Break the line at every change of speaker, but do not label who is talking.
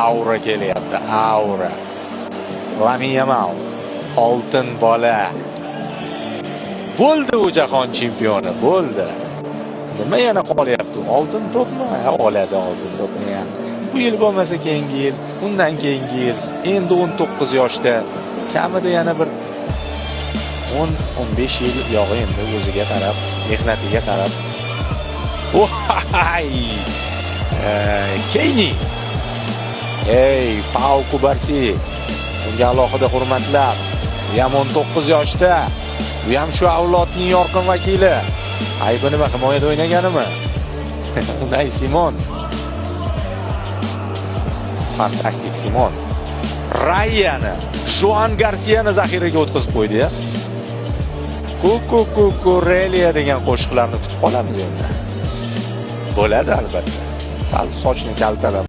Aura kelyapti, aura. Lamin Yamal, oltin bola. Bo'ldi, u jahon chempioni bo'ldi. Nima yana qolyapti? Oltin to'pmi? Ha, oladi oltin to'pni ham. Bu yil bo'lmasa, keyingi yil, undan keyingi yil. Endi 19 yoshda, kamida yana bir 10-15 yil yog'i endi o'ziga qarab, mehnatiga qarab. Voy! Keyni. Ey, Pau Kubarsi. Unga alohida hurmatlar. U ham 19 yoshda. U ham shu avlodning yorqin vakili. Aybi nima, himoyada o'ynaganimi? Unai Simon. Fantastik Simon. Rayani, Joan Garsiyani zaxiraga o'tkazib qo'ydi ya. Kuku Kukurelia degan qo'shiqlarni kutib qolamiz endi. Bo'ladi albatta. Sal sochni kaltalab.